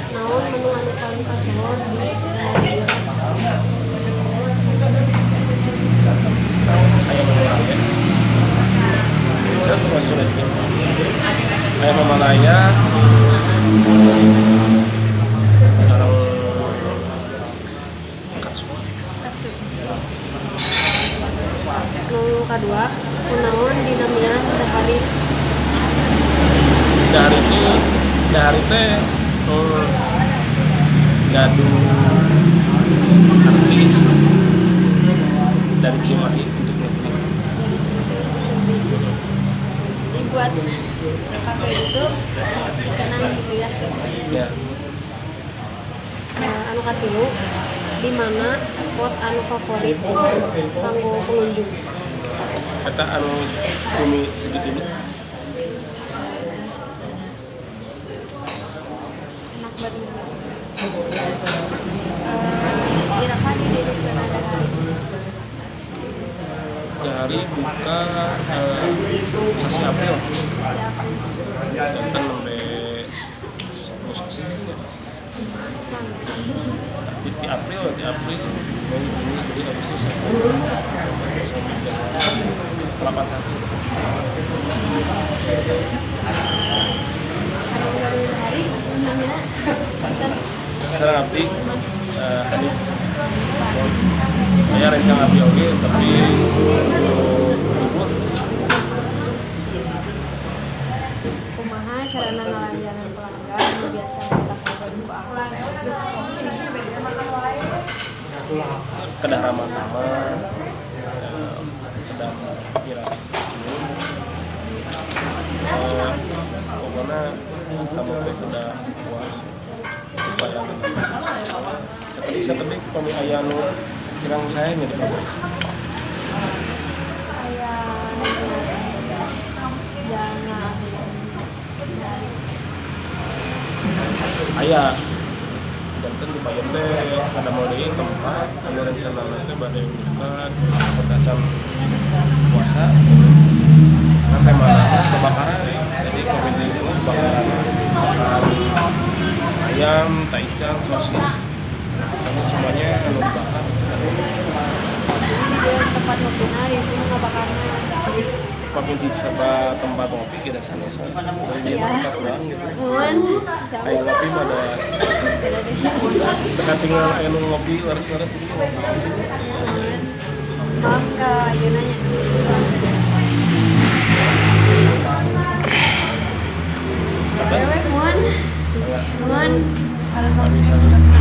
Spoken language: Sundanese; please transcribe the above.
Naon menu anu paling kasohor di dieu? Ayam Himalaya. Saya suka sudah ayam Himalaya sareng katsu. Katsu. Nu kadua, kunaon dinamian Dahari? Dahari itu dahari teh gaduh arti dari Cimahi untuk negeri. Dari Cimahi untuk negeri. Jadi buat kafe itu dikenang gitu ya. Ya. Anu katilu, di mana spot anu favorit kanggo pengunjung? Eta anu bumi segitiga. Enak banget. Iraha didirikeun Dahari? Dahari buka sasi April. Sasi April. Janten nembe 10 sasi ya. Di April, Mei, Juni, Juli, Agustus, September, Oktober, sampai Januari, 8 sasi. Anu gaduh Dahari namina sinten? Sareng abdi Hanif. Saya rencang abdi oge tapi libur. Kumaha carana ngalayanan pelanggan nu biasa dilakukan ku Akang? Kedah ramah tamah, kedah miras senyum. Pokoknya kamu teh kedah puas supaya sakedik-sakedik pami aya nu kirang sae nya di. Aya jangan dari Aya janten di payun teh ada mau deui tempat anu rencana teh bade buka sateuacan puasa kan temana kebakaran, jadi komedi itu bakaran bakaran ayam, taichan, sosis, ini semuanya anu dibakar. Jadi di tempat ngopina itu ngabakarna. Pami di saba tempat ngopi kita sanes dari dia tempat urang gitu. Mun Aya ngopi mah ada beda deh. Teka tinggal aya nu ngopi leres-leres gitu ngopi. Maaf ke ieu nanya. Atas. Wewe mun mun kalau Sami-sami.